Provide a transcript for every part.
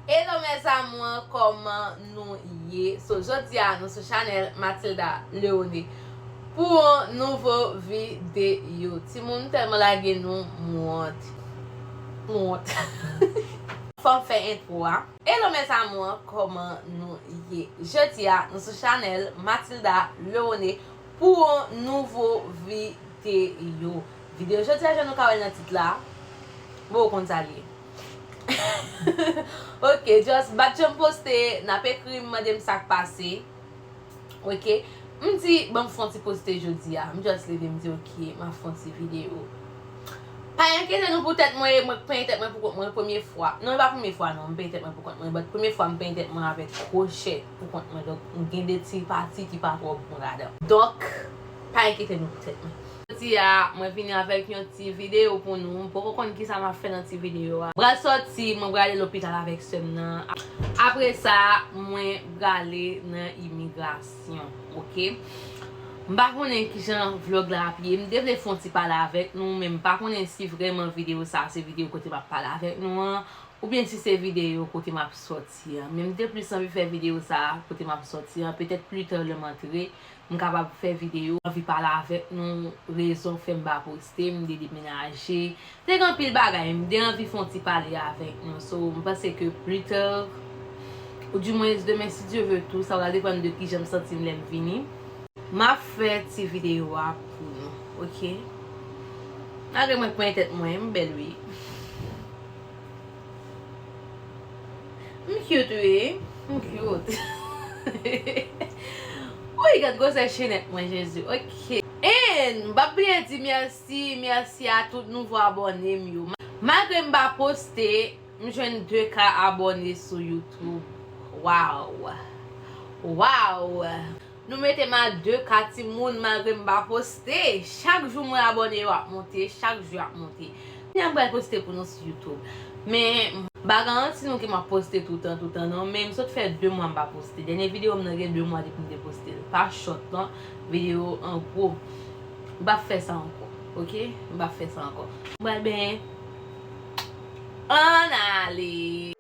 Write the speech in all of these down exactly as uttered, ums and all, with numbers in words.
Hello mes amours, kòman nou ye? So, jodi a nou sou chanèl Mathilda Leone pou yon nouvo videyo. Timoun, m tèlman lage nou, m wont. M wont. Fò m fè entwo a. Hello mes amours, kòman nou ye? Jodi a nou sou chanèl Mathilda Leone pou yon nouvo videyo. Videyo jodi a, jan nou ka wè l nan tit la, bon, ou konn sa l ye. Ok, just bat jan m poste, n ap ekri m, mande m sa k pase. Ok, m di, bon, m fè yon ti poste jodi a. M just leve, m di, ok, m ap fè yon ti videyo. Pa enkyete nou pou tèt mwen, e mwen k penyen tèt mwen pou kont mwen premye fwa. Non, e pa premye fwa non, m penyen tèt mwen pou kont mwen, but premye fwa m penyen tèt mwen avèk kwochè pou kont mwen. Donk, m gen de ti pati ki pa twò bon ladan. Donk, pa enkyete nou pou tèt mwen. Jodi a, mwen vini avèk yon ti videyo pou nou. M poko konn kisa m ap fè nan ti videyo a. M pral sòti, mwen prale lopital avèk sè m nan. Apre sa, mwen prale nan imigrasyon, ok? M pa konnen kijan vlòg la ap ye. M te vle fè yon ti pale avèk nou, men m pa konnen si vrèman videyo sa a se videyo kote m ap pale avèk nou an, oubyen si se videyo kote m ap sòti an. Men m te plis anvi fè videyo sa a kote m ap sòti an. Petèt pli ta lè m antre, m kapab fè videyo, anvi pale avèk nou, rezon fè m pa poste, m te demenaje. Te gen anpil bagay, m te anvi fè yon ti pale avèk nou. So, m panse ke pli ta, ou dimwens demen, si Dye vle tou, sa va depann de kijan m santi m lè m vini. M ap fè ti videyo a pou nou, ok? Malgre mwen k penyen tèt mwen, m bèl wi. M cute wi, m cute. Wi, gad gwosè chenèt mwen, Jezi, ok. And m p ap bliye di mèsi, mèsi a tout nouvo abòne m yo. Malgre m pa poste, m jwenn de ka abòne sou YouTube. Waw! Waw! Nou mete m a de ka timoun malgre m pa poste. Chak jou mwen abòne yo ap monte, chak jou y ap monte. Kounye a m pral poste pou nou sou YouTube. Men, m pa garanti nou ke m ap poste toutan, toutan non, men m sot fè de mwa m pa poste. Dènye videyo m nan gen de mwa depi m te poste l. Pa short non, videyo an gwo. M p ap fè sa ankò, ok? M p ap fè sa ankò. M pral benyen. Ann ale!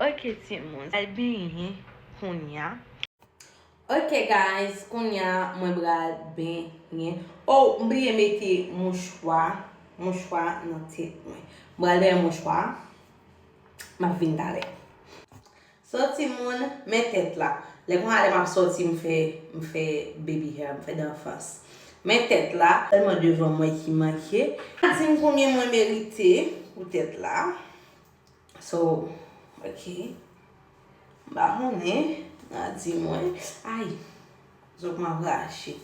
Ok, timoun, al benyen kounya. Ok, guys, kounya mwen pral benyen. Oh, m bliye mete mouchwa, mouchwa nan tèt mwen. M pral benyen mouchwa. M ap vin talè. So, timoun, men tèt la. Lè konsa, lè m ap sòti, m fè, m fè baby hair, m fè danfans. Men tèt la, sèlman devan mwen ki manke. Pa di m konbyen mwen merite pou tèt la. So, ok. M pa konnen, n a di mwen. Ay. Zòt mwen rache.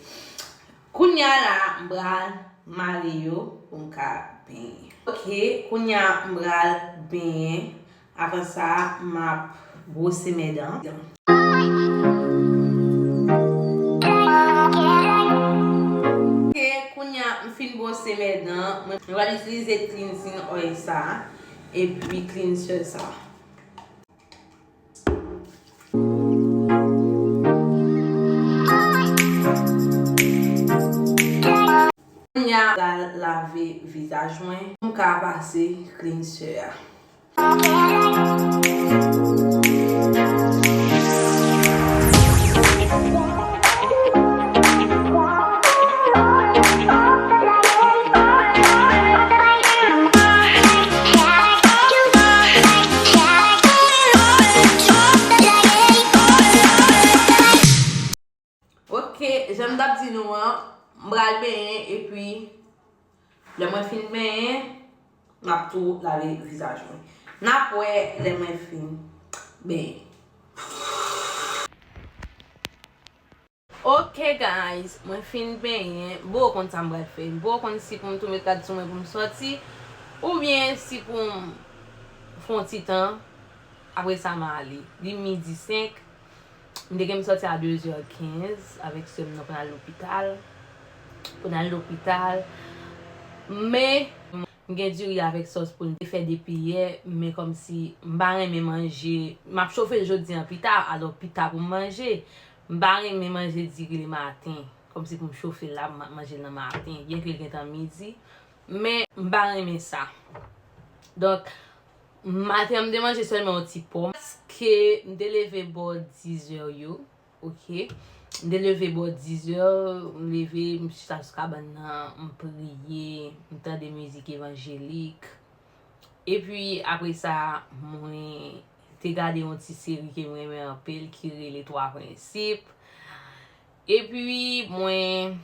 Kounya la, m pral mare yo pou m ka benyen. Ok, kounya m pral benyen. Avan sa, m ap bwose men dan. Ok, kounya m fin bwose men dan. Mwen, mwen pral itilize cleansing oil sa, epi cleanser sa. Kounya m pral lave vizaj mwen pou m ka pase cleanser a. Ok, jan m t ap di nou an, m pral benyen epi lè mwen fin benyen, m ap tou lave vizaj mwen. N ap wè lè mwen fin benyen. Ok guys, mwen fin benyen. Bon, ou konn sa m pral fè. Bon, ou konn si pou m tou met rad sou mwen pou m sòti, Oubyen si pou m fè yon ti tan, apre sa m ale. Li midi senk, m te gen m sòti a de zè kenz avèk sè m nan pou n al lopital. Pou n al lopital. Men, m gen diri avèk sòs pou n te fè depi yè, men kòmsi m pa renmen manje. M ap chofe l jodi a pita, alò pita pou m manje. M pa renmen manje diri lematen. Kòmsi pou m chofe l la, m ap manje l nan maten, byenke l gentan midi. Men, m pa renmen sa. Donk, maten an, m te manje sèlman yon ti pòm. Paske m te leve bò dizè yo, oke. M te leve bò dizè, m leve, m chita sou kabann nan, m priye, m tande mizik evanjelik. Epi, apre sa, mwen te gade yon ti seri ke m renmen anpil ki rele Twa Prensip. Epi, mwen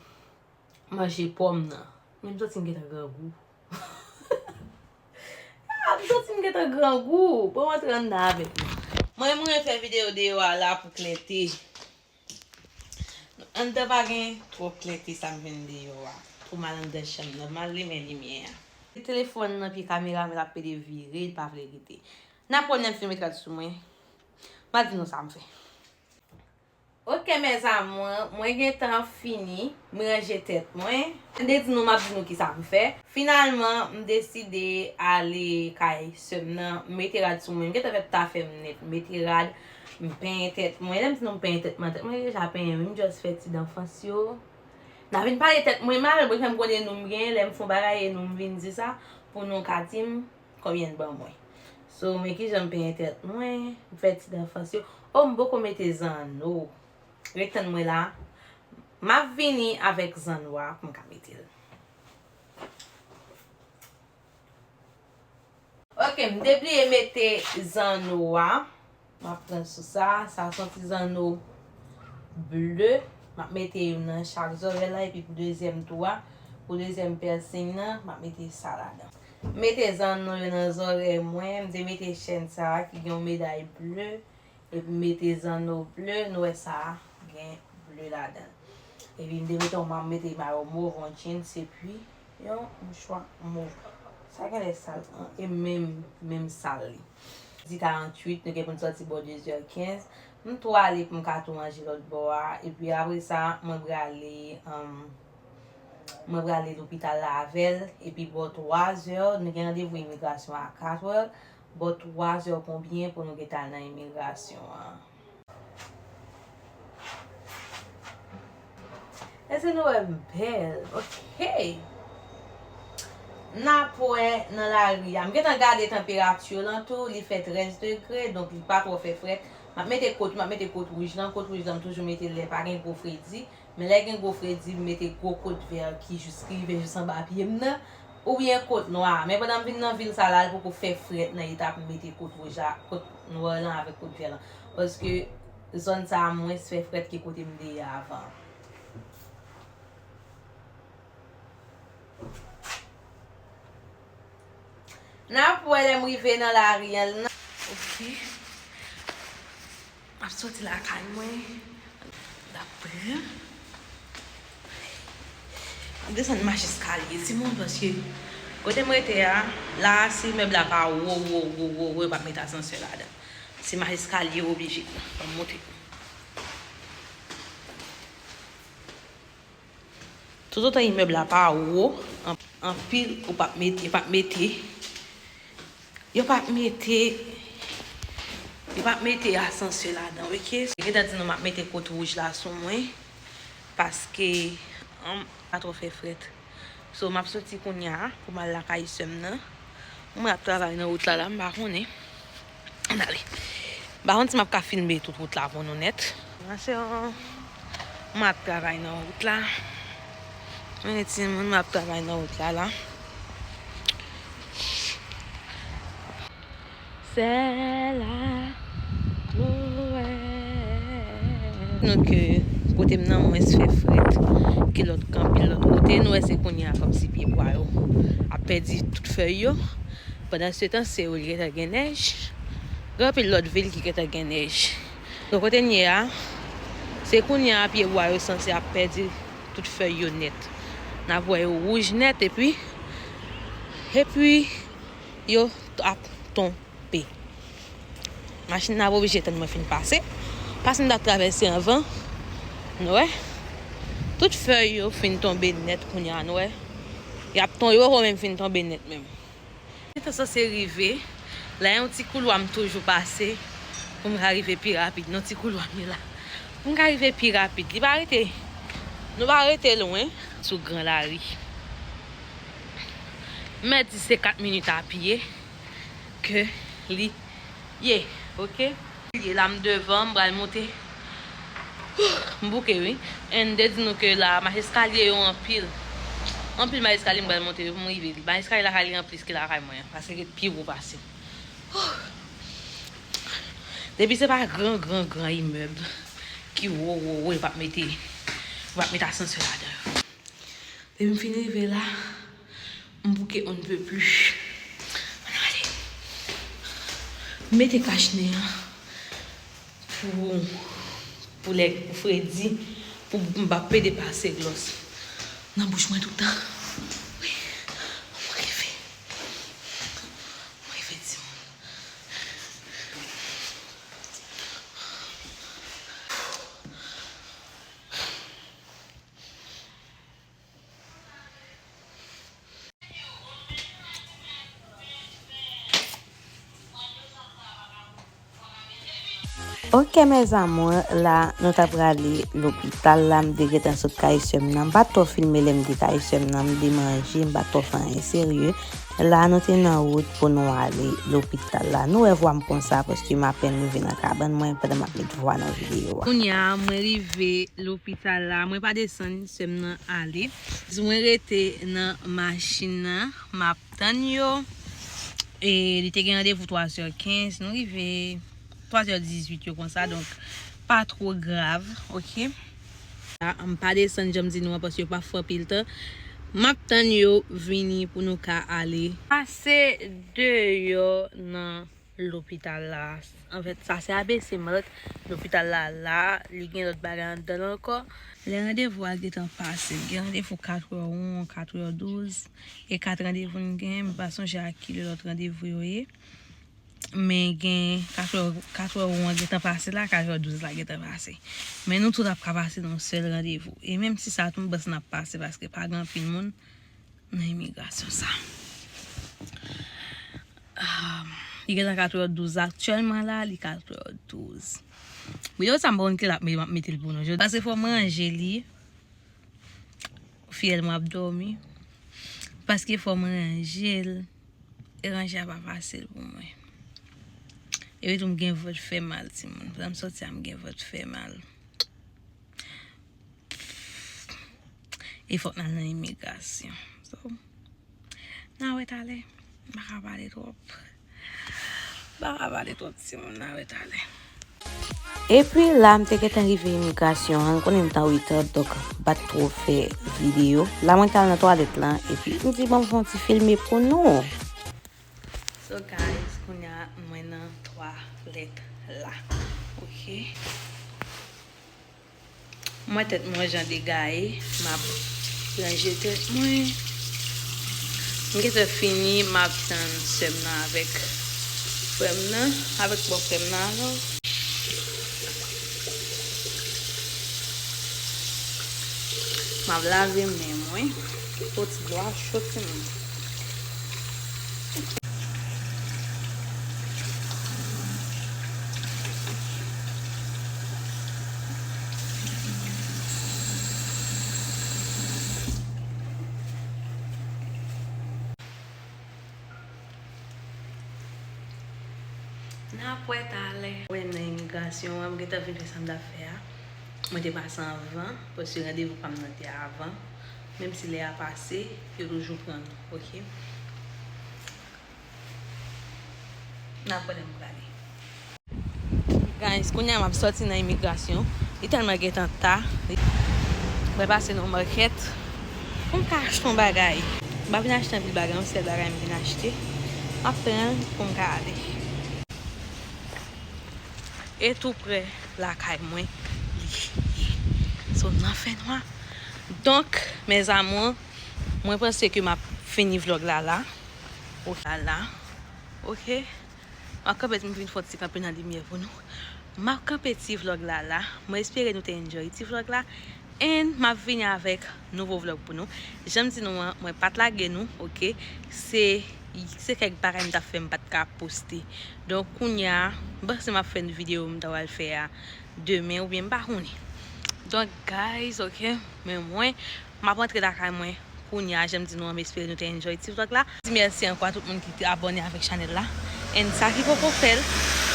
manje pòm nan. Men m santi m gentan grangou. Ah, m santi m gentan grangou. Bon, antre anndan avèk mwen. Mwen, mwen fè videyo deyò a la pou klète. Anndan pa gen twòp klète sa m jwenn deyò a. Pou m al anndan chanm nan, m al limen limyè a. Telefòn nan pye kamera, men l ap pede vire, li pa vle rete. N ap wè lè m fin met rad sou mwen. M al di nou sa m fè. Ok, mes amours, mwen gentan fini, m ranje tèt mwen. M te di nou m ap di nou kisa m fè. Finalman, m deside ale kay sè m nan, m mete rad sou mwen. M gentan fè tout afè m nèt, m mete rad, m penyen tèt mwen. Lè m di nou m penyen tèt mwen, tèt mwen deja penyen, wi, m just fè ti dan fans yo. N a vin pale tèt mwen mal, bon, fè m konnen nou m gen, lè m fè yon bagay e nou m vin di sa, pou nou ka di m, konbyen n ban mwen. So, men kijan m penyen tèt mwen, m fè ti dan fans yo. O, m poko mete zanno. Ret tann mwen la. M ap vini avèk zanno a pou m ka mete l. Ok, m te bliye mete zanno a. M ap pran sou sa. Sa se yon ti zanno ble. M ap mete youn nan chak zòrèy la, epi pou dezyèm tou a, pou dezyèm piercing nan, m ap mete sa ladan. M mete zanno yo nan zòrèy mwen. M te mete chèn sa a ki gen yon meday ble. Epi m mete zanno ble, nou wè sa a gen ble ladan l. Epi m te mete yon, m mete mayo mov, yon jeans, epi yon mouchwa mov. Sa genlè sal, an, e menm, menm sal li. Midi karanntuit, nou gen pou n sòti bò de zè kenz. M tou ale pou m ka tou manje lòt bò a. Epi apre sa, mwen prale, um, mwen prale lopital la avè l. Epi bò twa zè, nou gen randevou imigrasyon a kat è. Bò twa zè konbyen pou nou gentan al nan imigrasyon an? Èske nou wè m bèl? Ok. N ap wè nan lari a. M gentan gade tanperati lan tou, li fè trèz degre, donk li pa twò fè frèt. M ap mete kot, m ap mete kot wouj lan. Kot wouj lan, m toujou mete l lè pa gen gwo fredi. Men lè gen gwo fredi, m mete gwo kot vè ki jis, ki rive jis anba pye m nan, oubyen kot nwa. Men pandan m vin nan vil sa la, l poko fè frèt nan eta pou m mete kot wouj la, kot nwa lan avèk kot vè lan. Paske zòn sa a mwens fè frèt ke kote m te ye avan. N ap wè lè m rive nan lari an nan. Ok. M ap soti lakay mwen. Dapre. M ap desann mache eskalye, timoun, paske kote m rete a, la, si mèb la pa wo, wo, wo, wo, wo, yo p ap mete asansè ladan. Se mache eskalye oblije pou m monte. Toutotan imèb la pa wo, an-, anpil, ou p ap mete, yo p ap mete, yo p ap mete, yo p ap mete asansè ladan, ok? Gentan di nou m ap mete kot wouj la sou mwen, paske, um, pa twò fè frèt. So, m ap soti kounye a pou m al lakay sè m nan. Mwen ap travay nan wout la, la, m pa konnen. Ann ale. M pa konn si m ap ka filme tout wout la pou nou nèt. Mwen se yon, m ap travay nan wout la. Men timoun, m ap travay nan wout la, la. Sè la, ou wè. Nou ke kote m nan mwens fè frèt ke lòt, ke anpil lòt kote. Nou wè se kounye a kòmsi pyebwa yo ap pèdi tout fèy yo. Pandan se tan, se yo li gentan gen nèj. Gen anpil lòt vil ki gentan gen nèj. Donk, kote n ye a, se kounye a pyebwa yo sanse ap pèdi tout fèy yo nèt. N ap wè yo wouj nèt, epi, epi, Yo ap tonbe. Machin nan ap oblije tann mwen fin pase. Paske m t ap travèse anvan. Nou wè? Tout fèy yo fin tonbe nèt kounye a, nou wè? Y ap tonbe, yo menm fin tonbe nèt menm. Gentan sanse rive. La yon ti koulwa m toujou pase pou m ka rive pi rapid. Nan ti koulwa m ye la. Pou m ka rive pi rapid. Li pa rete, nou pa rete lwen sou gran lari. M mèt di se kat minit a pye ke li ye, oke? Li ye la, m devan, m pral monte. M bouke, wi. And de di nou ke la, majeskalye yo anpil. Anpil majeskalye m pral monte yo pou m rive. Majeskalye lakay li anplis ke lakay mwen an, paske li pi wo pase m. Depi se pa gran, gran, gran imèb ki wo, wo, wo, yo p ap mete, yo p ap mete asansè ladan yo. Depi m fin rive la, m bouke on ne peut plus. Ann ale. M mete kach nen an pou, pou lè fredi, pou m pa pede pase glòs nan bouch mwen toutan. Wi, m rive. M rive, timoun. Ok, mes amours, la, nou ta prale lopital la, m te gentan sot kay sè m nan. M pa t twò filme lè m te kay sè m nan, m te manje, m pa t twò fè anyen serye. La, nou te nan wout pou nou ale lopital la. Nou wè vwa m konsa, paske m apèn rive nan kabann mwen pandan m ap met vwa nan videyo a. Kounye a, mwen rive lopital la, mwen pa desann, sè m nan ale. Mwen rete nan machin nan, m ap tann yo. E li te gen randevou twazè kenz, nou rive twazè dizuit yo konsa, donk pa two grav, oke? La, m pa desann, jan m di nou an, paske yo pa fè anpil tan. M ap tann yo vini pou nou ka ale. Pase deyò nan lopital la. Anfèt, sa se A B C Mark, lopital la la, li gen lòt bagay anndan l ankò. Lè randevou a gentan pase, m gen randevou katrè on, katrè douz, e kat randevou m gen, m pa sonje a kilè lòt randevou yo ye. Men gen katrè, katrè on an gentan pase la, katrè douz la gentan pase. Men nou tout ap ka pase nan yon sèl randevou. E menm si sa tou, m panse n ap pase paske pa gen anpil moun nan imigrasyon sa. Ah, li gentan katrè douz aktyèlman la, li katrè douz. Videyo sa m pa konn kilè m ap mete l pou nou jodi. Paske fò m ranje li. Fiyèl mwen ap dòmi. Paske fò m ranje l. E ranje a pa fasil pou mwen. Epi tou m gen vant fè mal, timoun. Pandan m sòti a, m gen vant fè mal. E fòk n al nan imigrasyon. So, n a wè talè. M pa ka pale twòp. M pa ka pale twòp, timoun, n a wè talè. Epi la, m te gentan rive imigrasyon an, konnen m t an reta, donk m pa t twò fè videyo. La, mwen t al nan twalèt lan, epi m di, "Bon, m fè yon ti filme pou nou." So, guys, kounye a, mwen nan twalèt la. Oke. Mwen tèt mwen jan degaye, m ap ranje tèt mwen. M gentan fini, m ap tann sè m nan avèk frè m nan, avèk bòfrè m nan alò. M ap lave men mwen. Fò ti dlo a cho timoun. N ap wè talè. Wè m nan imigrasyon an, m gentan fin fè sa m t ap fè a. Mwen te pase anvan, paske randevou pa m nan te avan. Menm si lè a pase, yo toujou pran nou, oke? N ap wè lè m prale. Guys, kounye a m ap sòti nan imigrasyon. Li tèlman gentan ta. Mwen pase nan makèt pou m ka achte yon bagay. M pa vin achte anpil bagay, yon sèl bagay m vin achte. M ap pran l pou m ka ale. E tou prè lakay mwen li ye. So, nan fènwa. Donk, mes amours, mwen panse ke m ap fini vlòg la la. Ou la la. Ok, m ap kanpe, m vin fè yon ti kanpe nan limyè pou nou. M ap kanpe ti vlog la la. Mwen espere nou te enjoy ti vlog la. And m ap vini avèk nouvo vlog pou nou. Jan m di nou an, mwen pa t lage nou, ok? Se, se kèk bagay m t ap fè m pa t ka poste. Donk, kounye a, m panse m ap fè yon videyo m ta pral fè a demen oubyen m pa konnen. Donk, guys, ok, men mwen, m ap rantre lakay mwen kounye a, jan m di nou an, m espere nou te enjoy ti vlog la. Di mèsi ankò a tout moun ki te abòne avèk chanèl la. And sa ki poko fè l,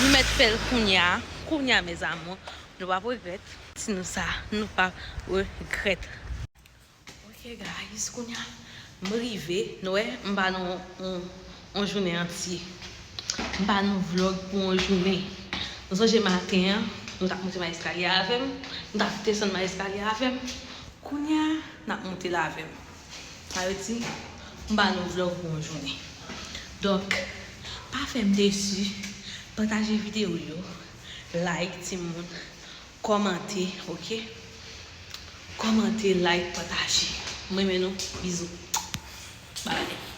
nou mèt fè l kounye a, kounye a, mes amours. Nou p ap regrèt. Di nou sa, nou p ap regrèt. Ok, guys, kounye a, m rive. Nou wè, m ba nou on, on jounen antye. M ba nou vlog pou on jounen. Nou sonje maten an, nou t ap monte ma eskalye avè m. Nou t ap desann ma eskalye avè m. Kounye a, n ap monte l avè m. Sa vle di, m ba nou vlog pou on jounen. Donk, pa fè m desi. Pataje videyo yo. Like, timoun. Kòmante, ok? Kòmante, like, pataje. M renmen nou. Bizou. Bye.